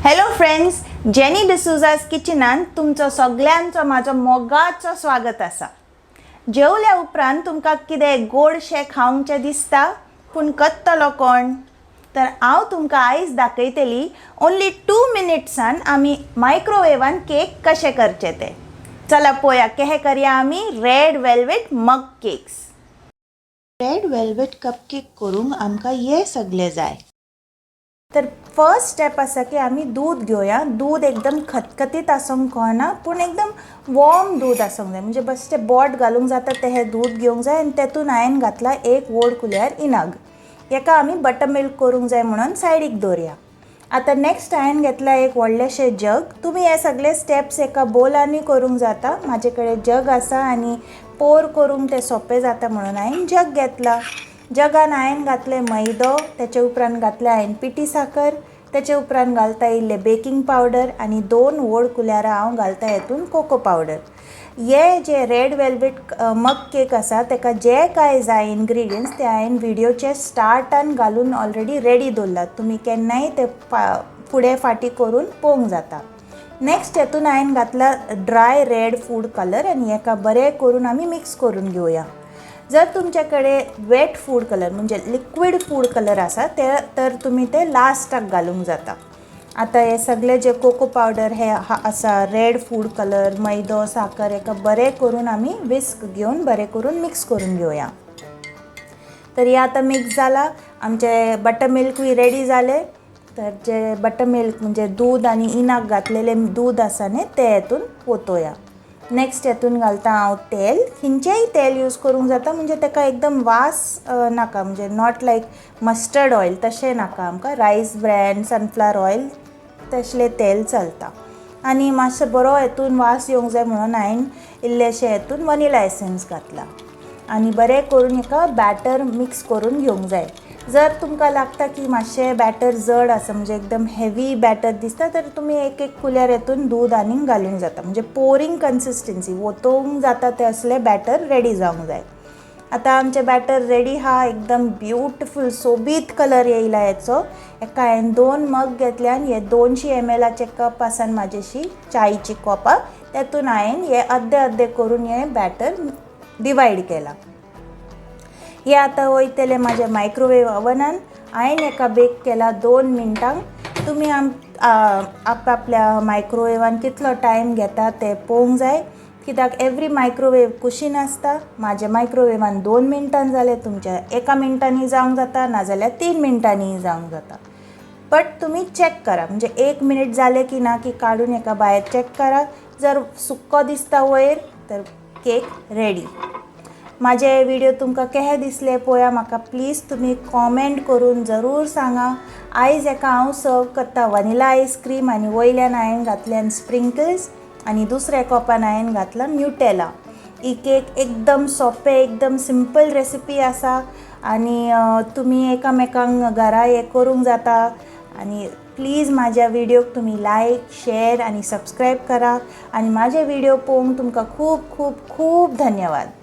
Hello friends, jenny डिसुजास किचनान तुमचो सगल्यांचो म्हाजो मोगाचो स्वागत आसा. जेवल्या उपरांत तुमकां कितें गोडशें खावंकचें दिसता, पूण करतलो कोण? तर हांव तुमकां आयज दाखयतली ओन्ली 2 मिनिट्सान आमी मायक्रोवेवान केक कशें करचे ते. चला पोया कहे करया आमी red velvet mug cakes. Red velvet cup cake करूंक आमकां हे सगळें जाय. तर फर्स्ट स्टेप आसा की आमी दूद घेवया. दूद एकदम खतखतीत आसूंक कळना, पूण एकदम वॉर्म दूद आसूंक जाय, म्हणजे बेश्टें बोट घालूंक जाता तें हें दूद घेवंक जाय. आनी तेतून हांवें घातला एक व्हड कुल्यार इनाग. हेका आमी बटर मिल्क करूंक जाय म्हणून सायडीक दवरया. आतां नेक्स्ट हांवें घेतला एक व्हडलेशें जग. तुमी हे सगळे स्टेप्स एका बोलांनी करूंक जाता. म्हाजे कडेन जग आसा आनी पोर करूंक तें सोंपें जाता म्हणून हांवें जग घेतला. जगान हांवें घातलें मैदो, तेचे उपरांत घातलें हांवें पिठी साकर, तेचे उपरांत घालता इल्लें बेकींग पावडर आनी दोन व्हड कुल्यारां हांव घालता हेतून कोको पावडर. हे जे रेड वेलवेट मग केक आसा, तेका जे कांय जाय इनग्रिडियंट्स ते हांवें विडियोचे स्टार्टान घालून ऑलरेडी रेडी दवरलात. तुमी केन्नाय ते फुडें फाटीं करून पळोवंक जाता. नेक्स्ट हेतून हांवें घातला ड्राय रेड फूड कलर आनी हेका बरें करून आमी मिक्स करून घेवया. जर तुमचे कडेन वेट फूड कलर, म्हणजे लिक्वीड फूड कलर आसा ते, तर तुमी ते लास्टाक घालूंक जाता. आतां हे सगळे जे कोको पावडर हे आसा, रेड फूड कलर, मैदो, साकर, हेका बरें करून आमी विस्क घेवन बरें करून मिक्स करून घेवया. तर हे आतां मिक्स जाला. आमचे बटर मिल्कूय रेडी जाले. तर जे बटर मिल्क, म्हणजे दूद आनी इनाक घातलेलें दूद आसा न्ही, तें हेतून ओतोया. नेक्स्ट हेतून घालता हांव तेल. खंयचेंय तेल यूज करूंक जाता, म्हणजे ताका एकदम वास नाका, म्हणजे not like mustard oil तशें नाका आमकां. रायस ब्रॅन, सनफ्लावर ऑयल तसलें तेल चलता. आनी मातसो बरो हेतून वास येवंक जाय म्हणून हांवें इल्लेशें हेतून वनिला एसन्स घातलां आनी बरें करून हेका बॅटर मिक्स करून घेवंक जाय. जर तुमकां लागता की मातशें बॅटर जड आसा, म्हणजे एकदम हेवी बॅटर दिसता, तर तुमी एक एक कुल्यार हेतून दूद आनीक घालूंक जाता. म्हणजे पोरींग कन्सिस्टन्सी, ओतोवंक जाता तें असलें बॅटर रेडी जावंक जाय. आतां आमचें बॅटर रेडी आहा. एकदम ब्युटिफूल सोबीत कलर येयला हेचो. हेका हांवें दोन मग घेतले आनी हे 200 एमएलाचे कप आसा म्हाजेशी, चायची कोपां, तेतून हांवें हे अर्दे अर्दे करून हें बॅटर डिवायड केलां. हे आतां वयतले म्हाज्या मायक्रोवेव ओवनान. हांवें हेका बेक केला 2 मिनटांक. तुमी आपआपल्या मायक्रोवेवान कितलो टायम घेता ते पळोवंक जाय, कित्याक एवरी मायक्रोवेव कुशीन आसता. म्हाज्या मायक्रोवेवान 2 मिनटान जालें, तुमच्या एका मिनटांनी जावंक जाता, नाजाल्यार 3 मिनटांनीय जावंक जाता. बट तुमी चॅक करा, म्हणजे एक मिनीट जालें की ना की काडून हेका भायर चॅक करा. जर सुक्को दिसता वयर तर केक रेडी. म्हाजे विडियो तुमकां कशें दिसले पळोवया. म्हाका प्लीज तुमी कॉमेंट करून जरूर सांगा. आयज हेका हांव सर्व करता वनिला आयस्क्रीम आनी वयल्यान हांवें घातल्यान स्प्रिंकल्स आनी दुसऱ्या कोपान हांवें घातला न्युटेला. ही केक एकदम सोंपें, एकदम सिंपल रेसिपी आसा आनी तुमी एकामेकांक घरा हें करूंक जाता. आनी प्लीज म्हाज्या विडियोक तुमी लायक, शेर आनी सबस्क्रायब करा आनी म्हाजे विडियो पळोवंक तुमकां खूब खूब खूब धन्यवाद.